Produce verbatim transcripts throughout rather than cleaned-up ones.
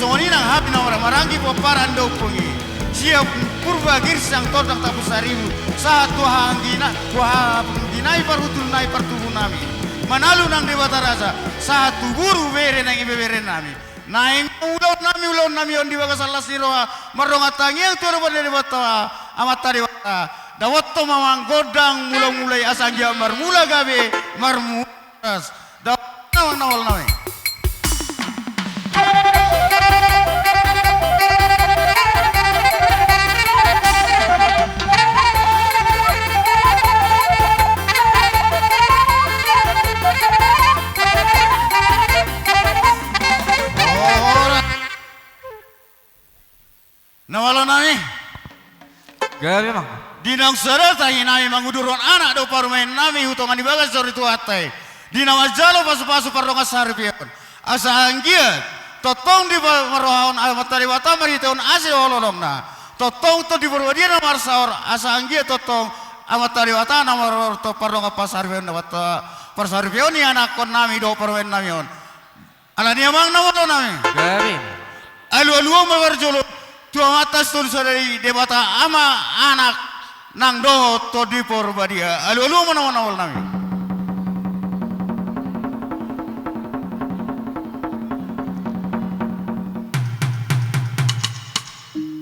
Songon i nang hami na marhahamaranggi pomparan ni ompung i. Sian Purba Girsang Tondang Tampung Saribu, sahat tu haha anggi nai, tu haha anggi nai, parhutulun nai, partubu nami, manalu nang Debata raja, sahat tu boru, bere nang ibebere nami. Naeng ulaon nami, ulaon nami on di bagasan las ni roha, mardongan tangiang tu adopan ni Debata, Amanta Debata. Dapothon ma amang gondang mulamula i, asa anggiat marmula gabe, marmula horas. Dapothon ma amang na malo nami. Na malo nami. Gabe ma. Di naung sada tahi nami mangudurhon anak dohot parumaen nami tu tonga ni bagas ni joro ni Tuhanta i, di na manjalo pasupasu pardongan saripeon, asa anggiat tongtong dipa-, marrohahon Amanta Debata marhitehon asi dohot holongna, tongtong Tondi Porbadia na marsaor, asa anggiat tongtong Amanta Debata na marorot pardongan parsaripeon, Amanta parsaripeon ni anakkon nami dohot parumaen nami on. Alani i amang na malo nami. Gabe. Alualuhon ma parjolo tu Amanta Sitonusada i, Debata Ama, Anak nang dohot Tondi Porbadia. Alualuhon ma na malo nami.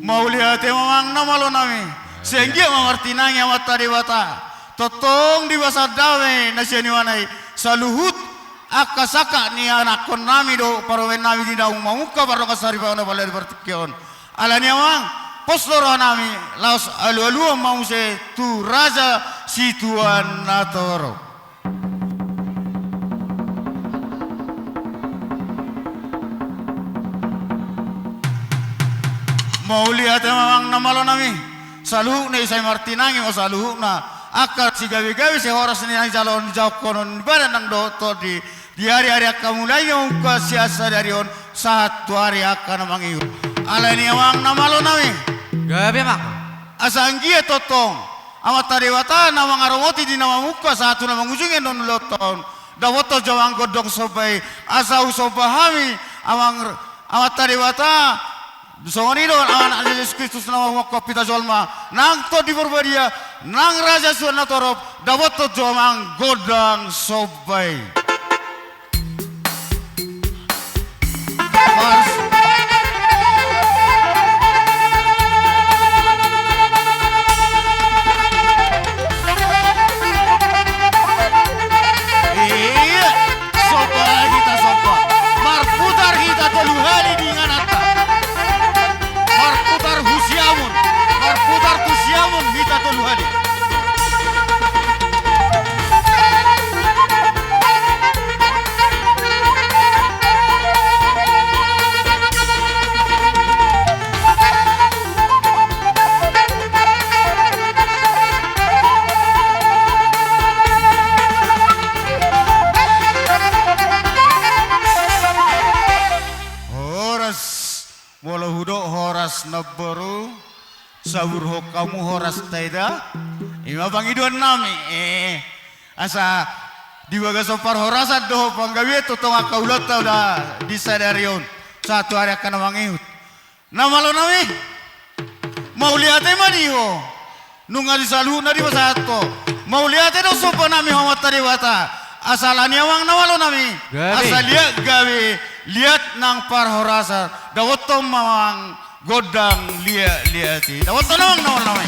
Mauliate ma amang na malo nami. Sai anggiat ma martinangi Amanta Debata, tongtong di bagasan dame na sian Ibana i, saluhut angka sangkap ni anakkon nami dohot parumaen nami di naung mamungka pardongan saripeon na pala di partingkian on. Alani i amang, pos do roha nami, laos alualuhon ma muse tu raja situan na torop. Mauliate ma amang na malo nami. Saluhutna i sai martinangi ma saluhutna angka sigabegabe, sihoras ni na jaloon, jaongkonon ni badan nang dohot tondi, di ariari angka mulai ni mamungka sian sadari on sahat tu ari angka na mangihut. Alani i amang na malo nami. Gabe ma. Asa anggiat tongtong Amanta Debata na mangaramoti di na mamungka sahat tu na mangujungi annon ulaonta on, dapothon jo amang gondang somba i. Asa husomba hami amang, Amanta Debata, songon i do Anak Jesus Kristus na mamungka hita jolma, nang Tondi Porbadia, nang raja situan na torop, dapothon jo amang gondang somba i. Mars. Iya, somba hita somba. Marputar hita tolu hali di ingananta. Marputar hu Siamun, marputar tu Siamun hita tolu hali. Horas. Molo hudok horas namboru, saburhon hamu horas taida. I ma pangidoan nami, eh, asa di bagasan parhorasan dohot panggabean tongtong angka ulaonta na di sadari on sahat tu ari angka na mangihut. Na malo nami, mauliate ma di ho. Nunga di saluhutna dipasahat ho. Mauliate do somba nami tu Amanta Debata. Asa alani i amang na malo nami. Gabe. Asa liat gabe, liat nang parhorasan. Dapothon ma amang gondang liatliat i. Dapothon amang na malo nami.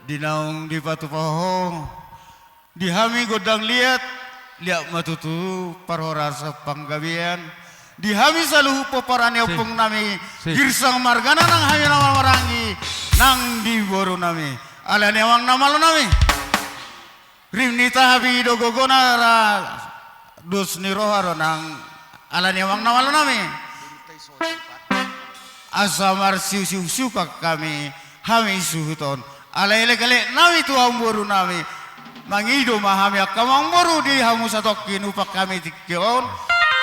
Di naung dipatupa ho di hami gondang liat, liat ma tutu parhorasan panggabean di hami saluhut pomparan ni ompung nami, Girsang margana nang hami na marhahamaranggi nang di boru nami. Alani i amang na malo nami, rim ni tahapi do gogona ra dos ni roha do nang. Alani i amang na malo nami, asa marsiusiuk-siukan hami, hami suhut on. Alai leklek nami tu hamu boru nami, mangido ma hami angka amang boru di hamu satongkin upa hami tingki on.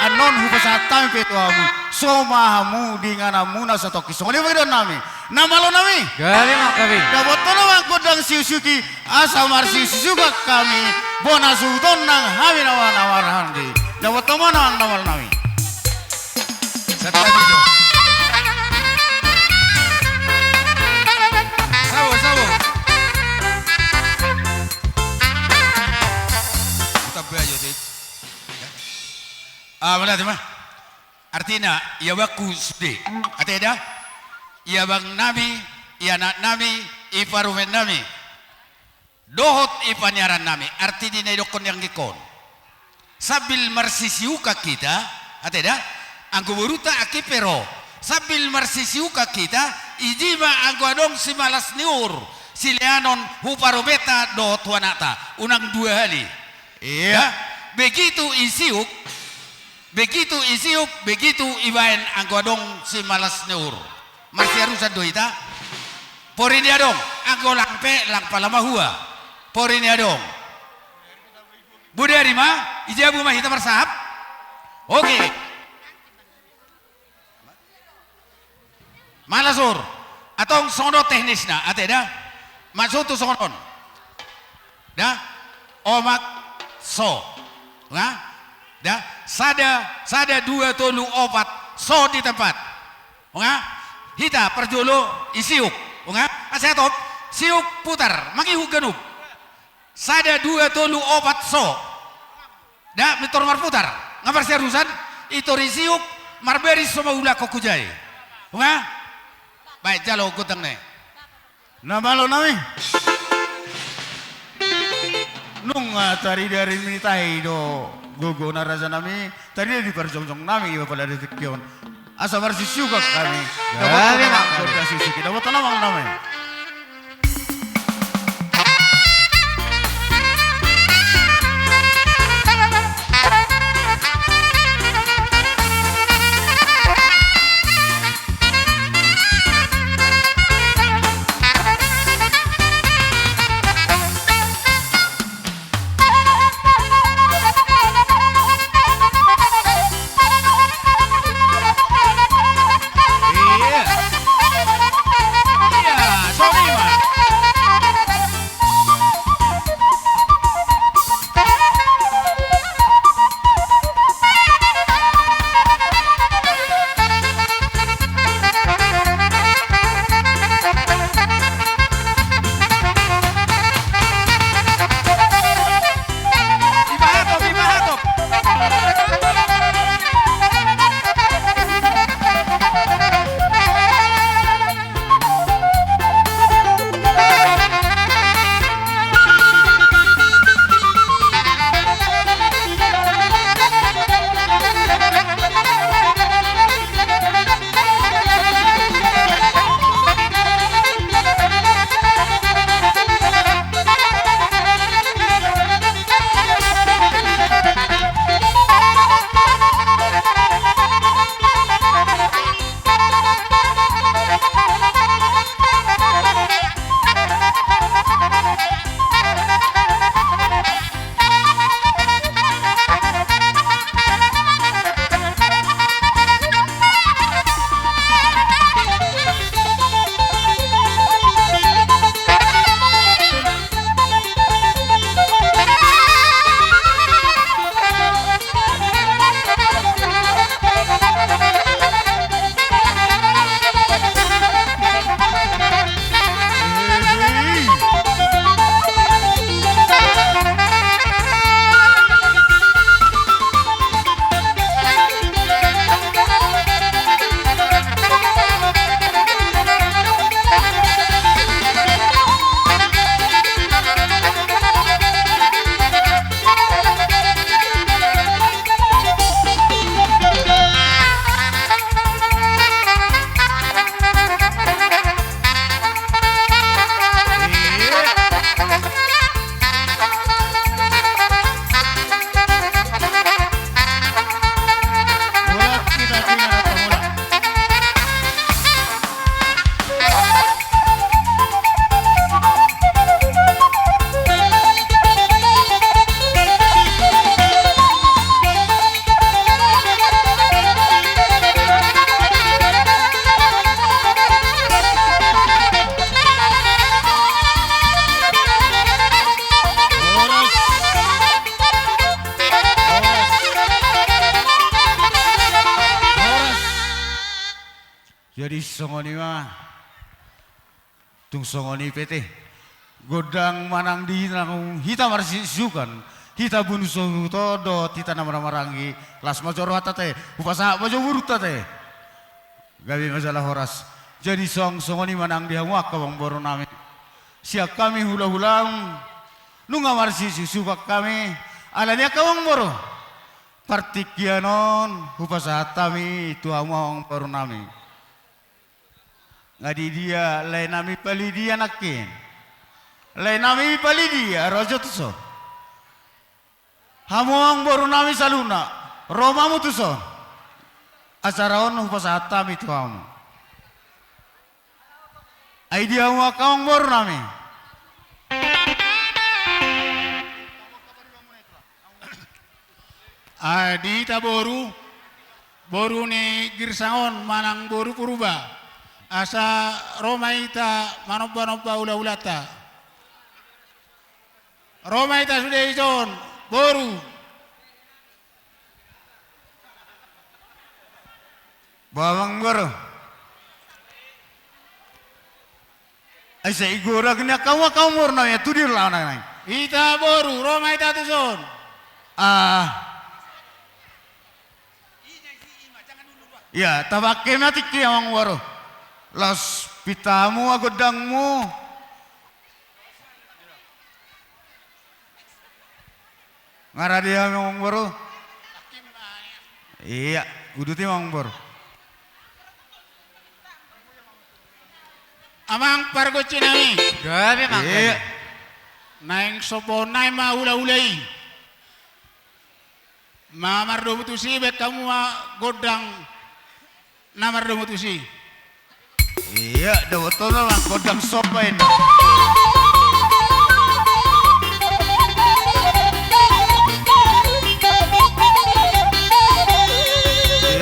Annon hupasahat hami pe tu hamu, so ma hamu di ingananmuna satongkin. Songon i ma pangidoan nami. Na malo nami. Gabe ma gabe. Dapothon ma gondang siusiuk i, asa marsiusiukan hami bona suhut on nang hami na marhahamaranggi. Dapothon ma na malo nami. Sabo, sabo. Utambai jo, Tit. Ah, mauliate ma. Artina, i abangku sude. Ate da? I abang nami, i anak nami, i parumaen nami. Dohot i paniaran nami, arti ni na idokkon ni anggingkon. Sambil marsisiukan hita, ate da, anggo borunta angki pe ro. Sambil marsisiukan hita, i jima anggo adong simalas ni uhur, sileanon hu parumaenta dohot hu anakta, unang dua hali. Iya. Ya? Begitu isiuk, begitu isiuk, begitu ibaen anggo adong simalas ni uhur. Marsiarusan do hita. Pori ni adong, anggo lang pe, lang pala mahua. Pori ni adong. Bodari ma, i jabu ma hita marsahap. Oke. Malas uhur. Antong songon on teknisna, ate da. Maksudhu songon on. Da. Omak, so. Nga? Da. Sada, sada, dua, tolu, opat. So di tempat. Nga? Hita parjolo isiuk. Nga? Asa hatop. Siuk putar. Mangihut ganup. Sada, dua, tolu, opat, so. Da, pintor marputar. Nga marsiarusan, i tor isiuk, marbaris so maulak hon hujai. Nga? Baen jalo gondang na i. Na malo nami. Nunga tarida rim ni tahi do gogona raja nami, tarida di parjongjong nami, iba pala di tingki on. Asa marsisiukan hami. Gabe ma. Dapothon ma gondang siusiuk i, dapothon ma amang nami. Jadi songon i ma. Tung songon i pe ate. Gondang manang di naung hita marsiusukan, hita boru suhut on dohot hita na marhahamaranggi, las ma jo rohanta ate, hupasahat ma jo borunta ate. Gabe ma jala horas. Jadi songon i ma nang di hamu angka amangboru nami. Sian hami hulahulam, nunga marsiusukan hami, alani i angka amangboru, partingkian on hupasahat hami tu hamu amangboru nami. Nga di dia lae nami pali dia nangkin. Lae nami pali dia ro jo tuson. Hamu amangboru nami saluhutna, ro ma hamu tuson. Acara on hupasahat hami tu hamu. Ai dia hamu angka amangboru nami. Ai di hita boru, boru ni Girsang on manang boru Purba, asa ro ma hita manombanomba hulahulanta. Ro ma hita sude dison, boru. Boha amangboru? Ai sai digodang ni angka amangboru nami, tu dia laho nai. Hita boru, ro ma hita tuson. Ah. Ia, tapangke ma tingki amangboru. Laos pinta hamu gondangmu. Nga rade hami amangboru. Ia, uduti ma amangboru. Amang pargonsi nami. Gabe ma. Ia. Naeng somba nai ma hulahula i. Ma mardomu tusi, baen hamu ma gondang na mardomu tusi. Ia, dohot on ma gondang somba i.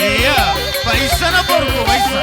Ia, paisa na borgo, paisa.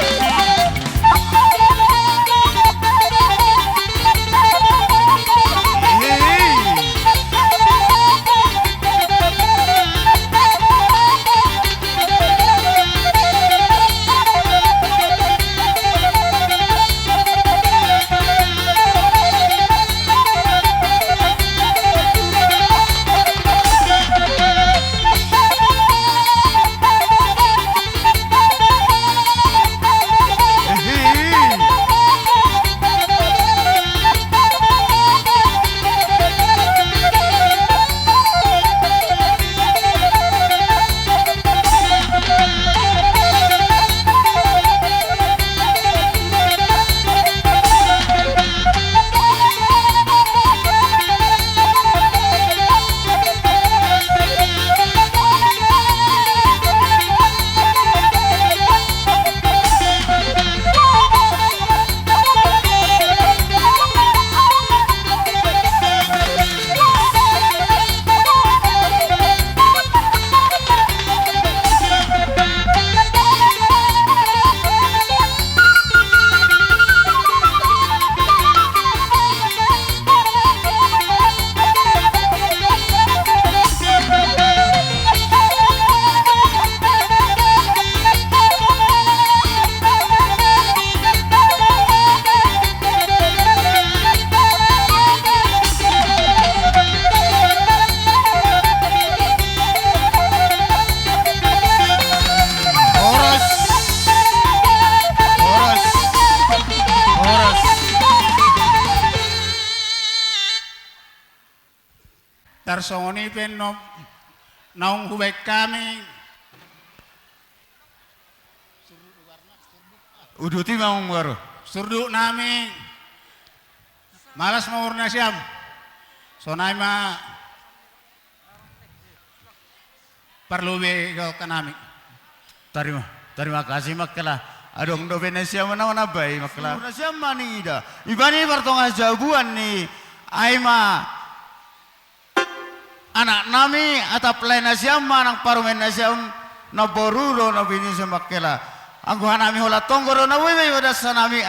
Horas. Horas. Horas. Tarsongon i pe naung hubaen hami. Uduti ma amangboru. Surduk nami. Malas ma umur nasiam. Sonai ma parlobei angka nami. Tarima, tarima kasih Mangkela. Adong dope nasiam na manambai Mangkela. Umur nasiam ma niida. Ibana i partonga jabuan ni ai ma anak nami, atap lae nasiam manang parumaen nasiam, na boru do na bini nasiam Mangkela. Anggo hanami holan tonggo do na boi, boi badas hanami,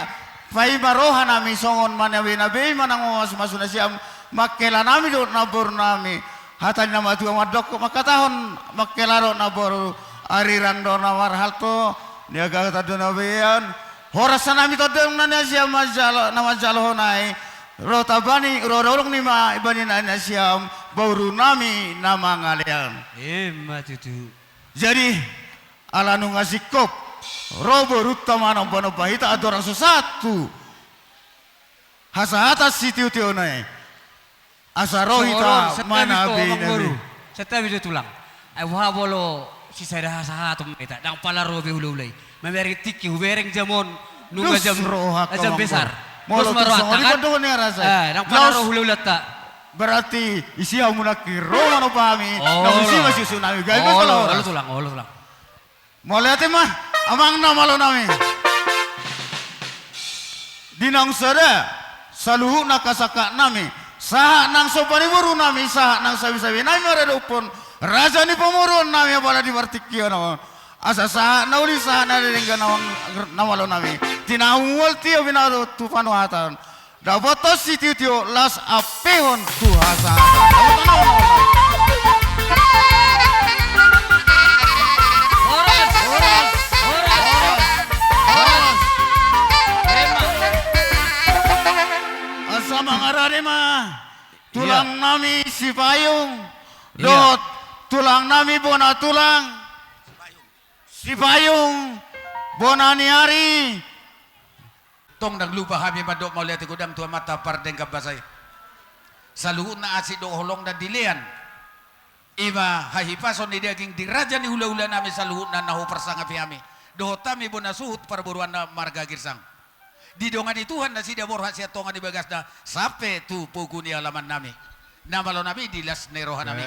paima roha nami songon manabei nabei manang mamasumasu nasiam Mangkela nami dohot na boru nami. Hata ni na matua mandok mangkatahon Mangkela dohot na boru, arirang do na marhalto, niagatan do na bean, Horas nami tondong na naeng sian manjalo, na manjalo hona i, ro tabani, ro, ro, ro ni ma ibani na naeng sian boru nami na mangalean. Ima tutu. Jadi, ala nunga singkop ro borunta manomba-nomba hita andorang so sahat tu hasahatan sitio-tio nai. Asa ro hita manabe-nabe. Santabi do tulang. Ai boha molo sisada hasahaton ma hita, ndang pala ro be hula-hula i. Mamereng tingki hubereng jam on, nunga jam, roha jam besar. Molo tung songon i pandohan ni arasa. Ndang pala ro hula-hulanta. Berarti isi hamu nangkin ro manomba hami, na musi ma susu nami, gabe ma horas. Olo tulang, olo tulang. Mauliate ma, amang na malo nami. Di naung sada, saluhutna kasangkap nami. Sahat nang somba ni boru nami, sahat nang sabe-sabe nami maradophon raja ni pamoruon nami apala di partingkian on. Asa sahat na uli, sahat na denggan, amang na malo nami. Di na humual tio binaru tu panuhatan. Dapothon sitio-tio laos ampehon tu hasahatan. Dapothon na. Horas, horas, horas, horas. Asa mangarade ma tulang nami Sipayung dohot tulang nami bona tulang Sipayung bona ni ari. Tong ndang lupa hami mandok mauliate godang tu Amanta pardenggan basa i. Saluhutna asing dohot holong na dilean, i ma hahipason ni daging di raja ni hula-hula nami saluhutna na huparsangapi hami dohot hami bona suhut parboruanna marga Girsang. Didongani Tuhan nasida borhat sian tonga ni bagasna sampe tu pogu ni alaman nami. Na malo nami, di las ni roha nami.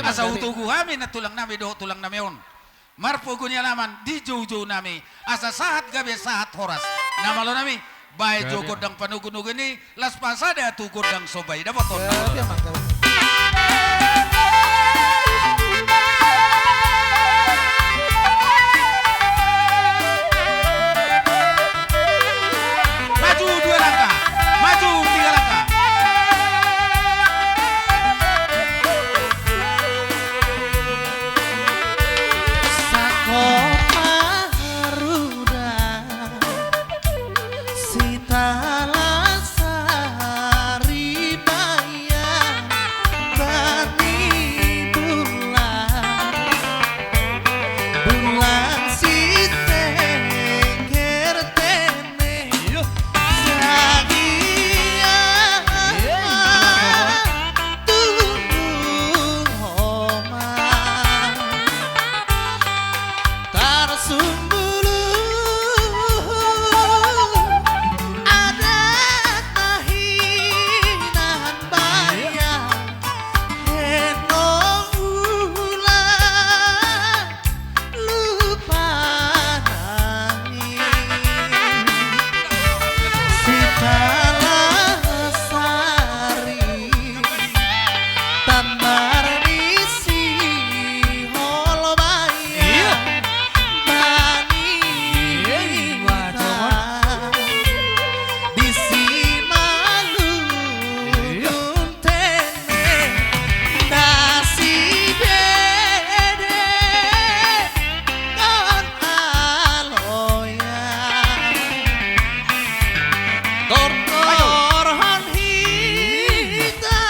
Asa hutogu hami na tulang nami dohot tulang nami on marpogu ni alaman di joujou nami, asa sahat gabe sahat horas. Na malo nami, baen jo gondang panogu-nogu ni las pasada tu gondang somba i. Dapothon. Maju dua langkah, maju tiga langkah. Sangkop maruda sitalasari bayan bani bulan, bulan sitengger tene. Lupa nami. Sitalasari tambar ni sihol bayan. Iya. Bani. Iya, iya, wajah. Di simalungun. Iya. Tene na sibedengkon aloya. Tortorhon hita.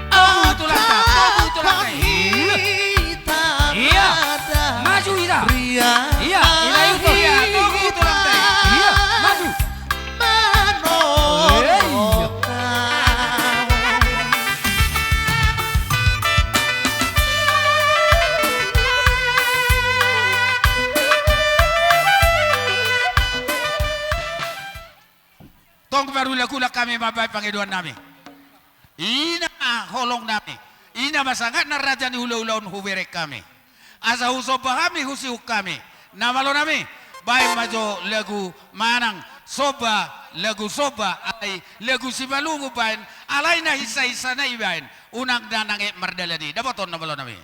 Togu tulangta, togu tulangta. Hita. Iya. Maju hita. Iya, ina itu. Iya, togu tulangta. Iya, maju. Manolong. Tong marulak-ulak hami mambahen pangidoan nami. Ina holong nami. Ina ma sangkapna raja ni hula-hula on hubereng hami. Asa husomba hami, husihut hami. Na malo nami, bahen ma jo lagu manang somba, lagu somba, alai lagu Simalungun bahen, alai na hinsa-hinsa na i bahen, unang na nanget mardalan i. Dapothon na malo nami.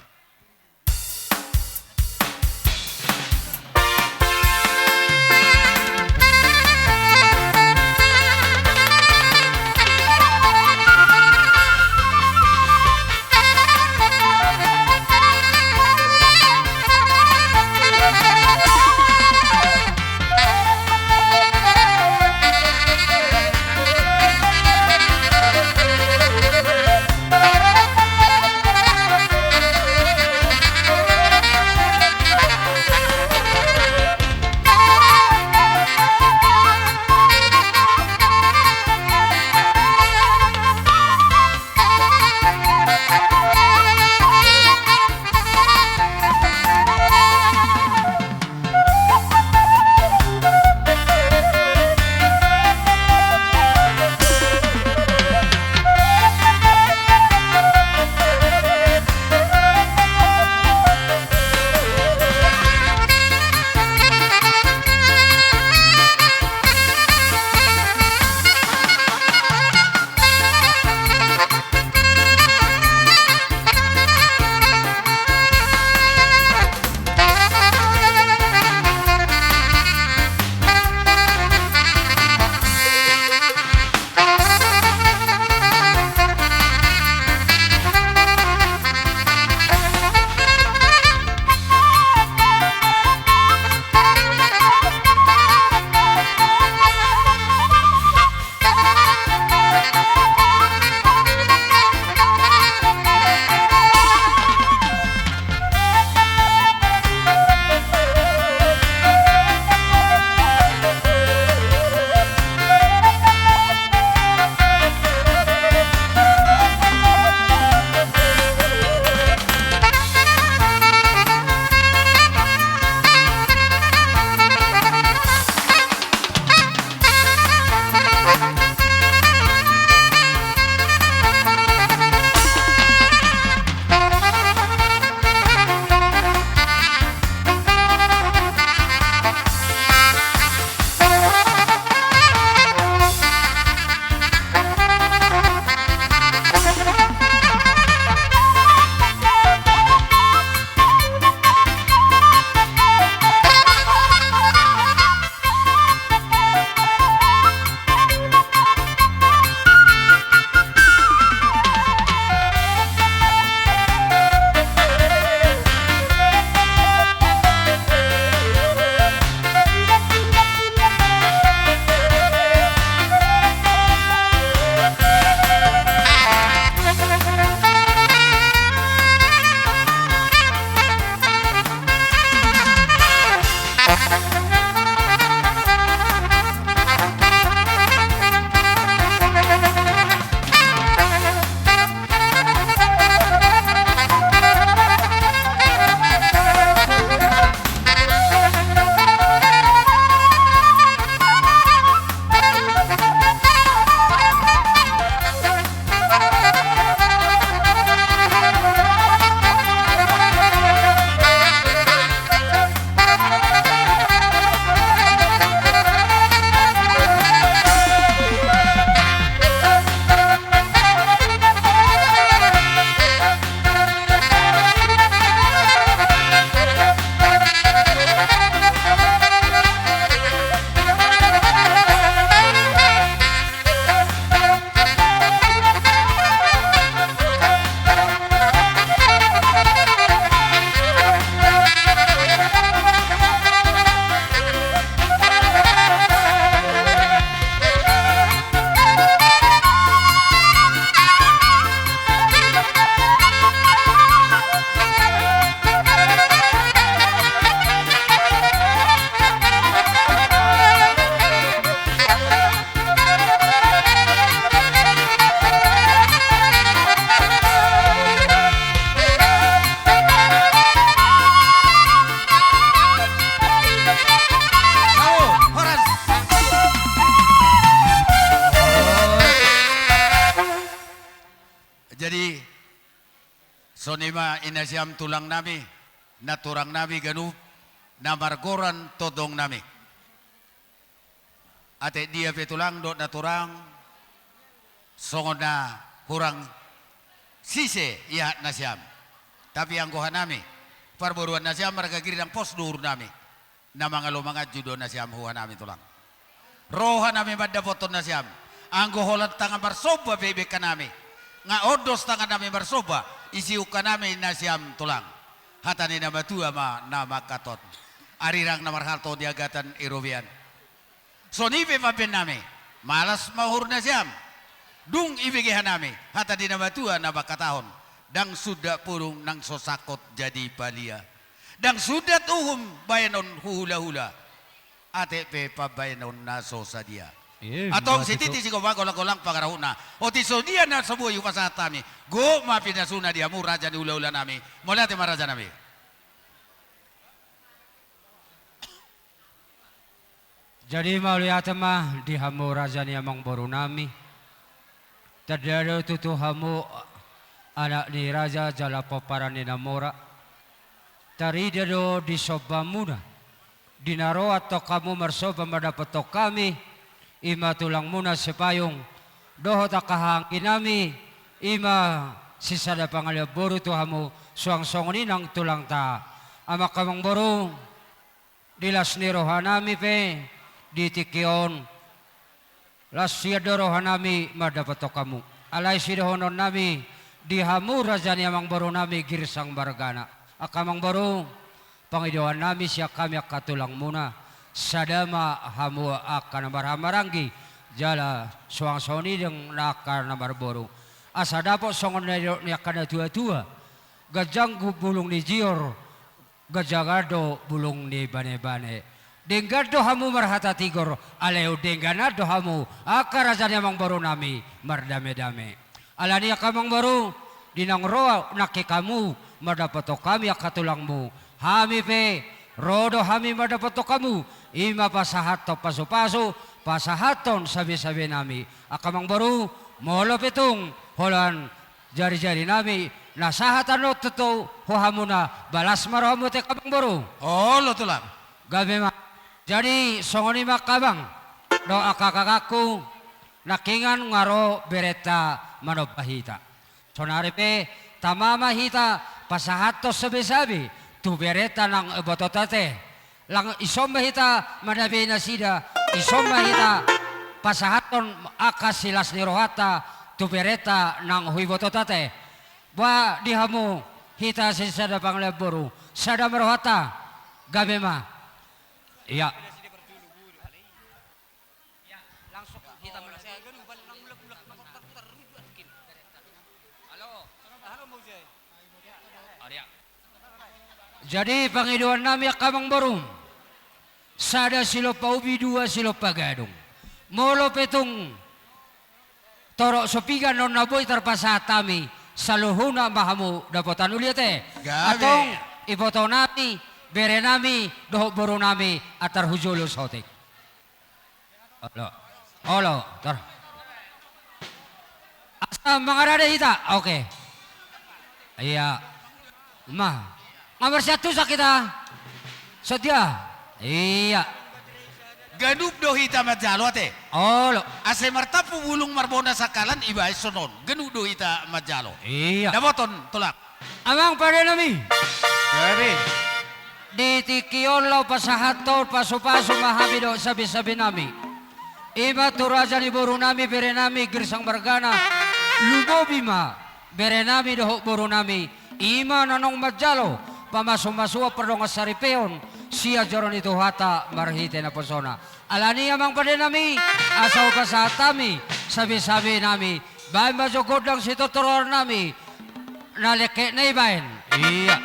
Jadi, songon i ma inna siam tulang nami, nanturang nami ganup, na margoran tondong nami. Atik dia pe tulang dohot nanturang, songon na hurang sise ihatna siam. Tapi anggo hanami, parboruan na siam marga Giri ndang pos do uhur nami. Na mangalo manganju do na siam hu hanami tulang. Roha nami mandapothon na siam. Anggo holan tangan marsomba pe ibaen hanami, nga ondos tangan nami marsomba, isiuhon hanami na siam tulang. Hata ni na matua ma na mangkaton. Arirang na marhalto di agatan i robean. Songon i pe pambaen nami, malas ma uhur na siam. Dung ibege hanami hata ni na matua na mangkatahon, ndang sundat pudung nang so sangkot jadi palia. Ndang sundat uhum baenon hu hulahula, atik pe pambaenon na so sadia. Antong sititi sigompa, golang-golang pangarahutna. Otik songon dia na so boi hupasahat hami. Gok ma pinasuna di hamu raja ni hulahula nami. Mauliate ma raja nami. Jadi mauliate ma di hamu raja ni amangboru nami. Tanda do tutu hamu anak ni raja jala pomparan ni na mora. Tarida do di sombamuna, di na ro antong hamu marsomba mandapothon hami, i ma tulangmuna Sipayung dohot angka hahaanggi nami, i ma sisada pangalean boru tu hamu, suang songon i nang tulangta. Amang, amangboru, di las ni roha nami pe di tingki on, las hian do roha nami mandapothon hamu. Alai sidohonon nami di hamu raja ni amangboru nami Girsang margana. Angka amangboru, pangidoan nami sian hami angka tulangmuna, sada ma hamu angka na marhahamaranggi, Jala suang songon i dang angka na marboru. Asa dapot songon na nidok ni angka na tuatua. Ganjang bulung ni jior, ganjangan do bulung ni banebane. Denggan do hamu marhata tigor, alai dengganan do hamu angka raja ni amangboru nami mardamedame. Alani i angka amangboru, di naung ro nangkin hamu mandapothon hami angka tulangmu, hami pe ro do hami mandapothon hamu. I ma pasahathon pasupasu, pasahathon sabesabe nami. Angka amangboru, molo pe tung holan jarijari nami na sahat on tutu tu hamuna, balas ma rohamuna ate angka amangboru. Olo tulang. Gabe ma. Jadi songon i ma angka amang dohot angka kakakku, nangkiningan nunga ro berenta manomba hita. Saonari pe tama ma hita pasahathon sabesabe tu berenta naung ibotonta ate. Lang dison ma hita manabei nasida, dison ma hita pasahathon angka silas ni rohanta tu berenta naung huibotonta ate. Boha di hamu hita sisada pangalean boru, sada ma rohanta. Gabe ma. Ia. Langsung hita mana? Jadi pangidoan nami angka amangboru, sada silompa ubi, dua silompa gadung. Molo pe tung torop so piga annon na boi tarpasahat hami, saluhutna ma hamu dapotan uli ate. Gabe. Antong iboto nami, bere nami dohot boru nami antar hu jolo saotik. Olo. Olo, tor. Asa mangarade hita. Oke. Ia. Ma. Nga marsiantusan hita. Sadia. Ia. Ganup do hita manjalo ate. Olo. Asa martampu bulung marbona sangkalan, ibaen songon on. Ganup do hita manjalo. Ia. Dapoton tulang. Amang pade nami. Jadi. Di tingki on laho pasahathon pasupasu ma hami dohot sabesabe nami. I ma tu raja ni boru nami, bere nami Girsang Margana. Lumobi ma bere nami dohot boru nami. I ma na naung manjalo pamasumasuon pardongansaripeon sian joro ni Tuhanta marhite naposona. Alani i amang pade nami, asa hupasahat hami sabesabe nami. Baen ma jo gondang sitortoron nami. Na lengket na i baen. Ia.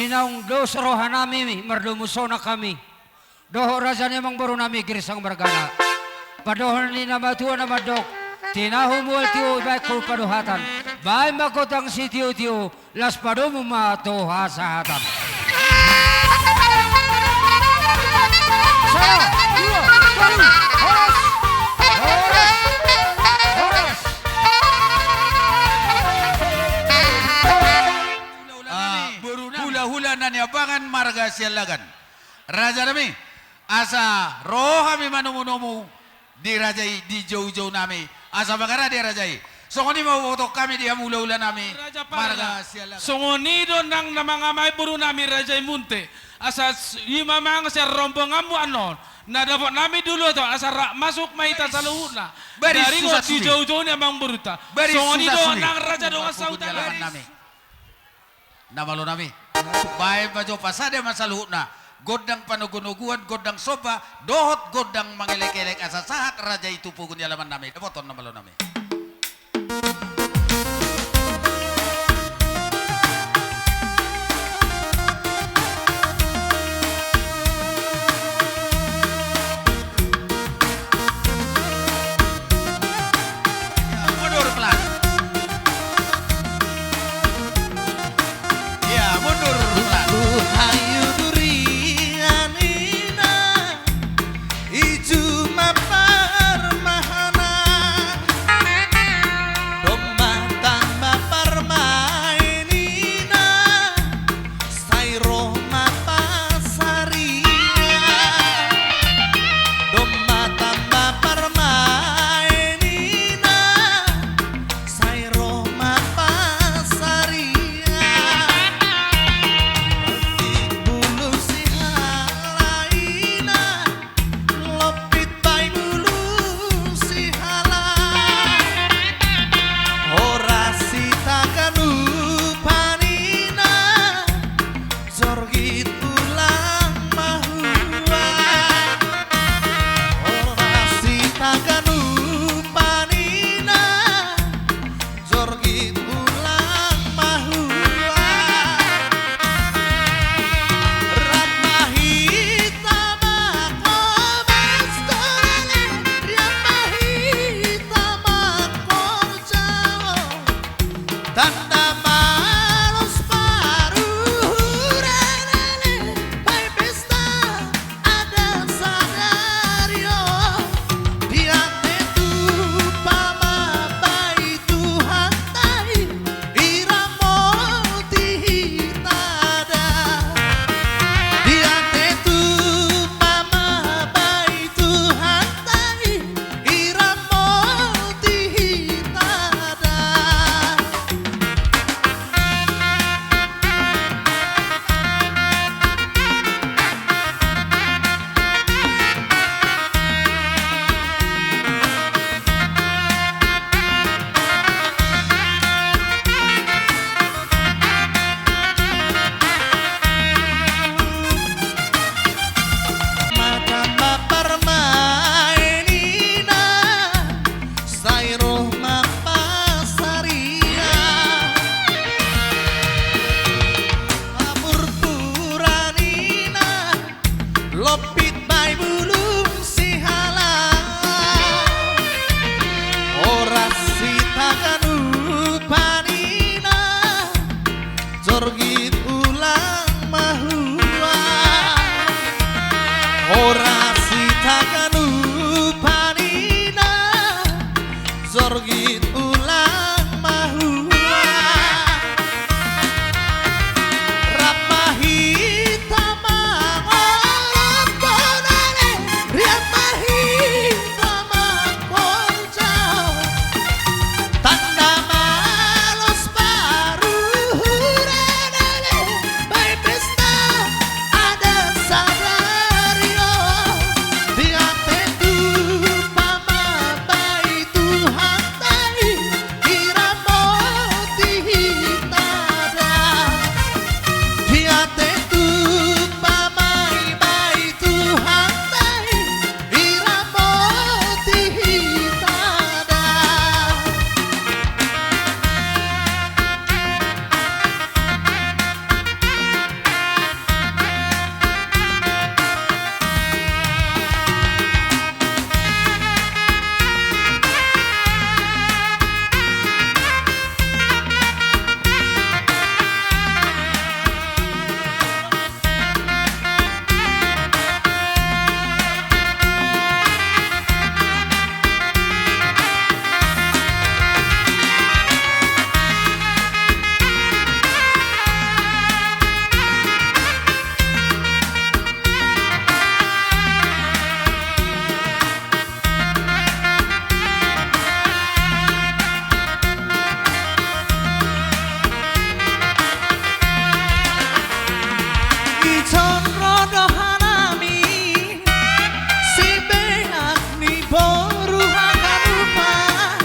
Naung dos rohanami mardomu sonang hami dohot raja ni amangborunami Girsang margana. Pandohan ni na matua na mandok: Tinahu mual tio, baen ho padohatan. Baen ma gondang sitiotio, las padomu ma tu hasahatan. Sada, dua, tolu, horas, horas, horas. Ah, hulahula na niambangan marga Siallagan. Rajanami, asa ro hami manomunomu di raja i, di joujounami, asa mangarade raja i. Songon i ma huboto hami di hamu hulahulanami marga Siallagan. Songon i do nang na mangamai borunami raja i Munte. Asa s-, i ma manang sian rombonganmu annon na dapotnami di ulaon on, asa rap masuk ma hita saluhutna. Baris, baris, susa suli. Di joujou ni amangborunta. Baris, susa suli. Songon i do nang raja dongan sahuta. Na malonami. Baen ma jo, pasada ma saluhutna gondang panogunoguan, gondang somba dohot gondang mangelekelek, asa sahat raja i tu pogu ni alamannami. Dapothon na malonami. Mundur, pelan. Ya, mundur, pelan. Tutu hayu durian inna, i jumpa parmahana. Domma tamba parmaen inna, sai ro ma pansarian. Domma tamba parmaen inna, sai ro ma pansarian. Lompit bulung sihala inna, lompit bai bulung sihala. Horas hita ganupan inna, jorgit ulang mahua. Horas hita ganupan inna, jorgit ulang mahua. Rap ma hita mangkobas, torale, rap ma hita mangkorjahon. Tanda malos paruhuran ale, baen pesta adat sadari on. Diante tupa ma bai Tuhanta i, iramoti hita da. Diante tupa ma bai Tuhanta i, iramoti hita da. Mata ma parmaen inna, sai ro ma pansarian. Purpura ninna, lompit bai bulung sihala. Horas hita ganupan inna, jorgit ulang mahua. Horas hita ganupan inna, jorgit ulang mahua. Rap ma hita mangolop, bonale, rap ma hita mangkorjahon. Tanda malos paruhuran ale, Rohanami, sibeak ni boru haganupan,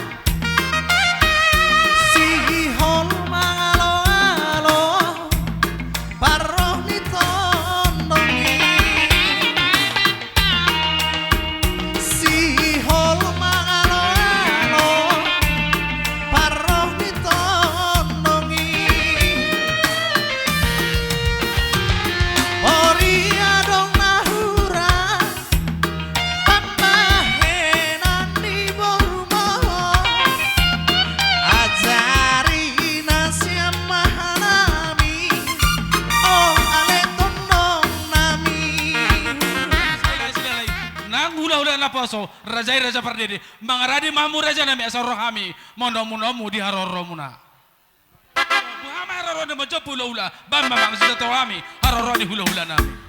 sihol mangaloalo, parroh ni tondong i. Sihol mangaloalo, parroh ni tondong i. Poria adong na hurang, pambahenan ni borumu. Ajari na sian mahanami, o ale tondongnami. Nang hulahula naposo, raja i raja pardede, mangarade ma hamu rajanami asa ro hami manomunomu di haroromuna. Boha ma haroro ni manjompa hulahula, bahen ma mangasida tu hami haroro ni hulahulanami.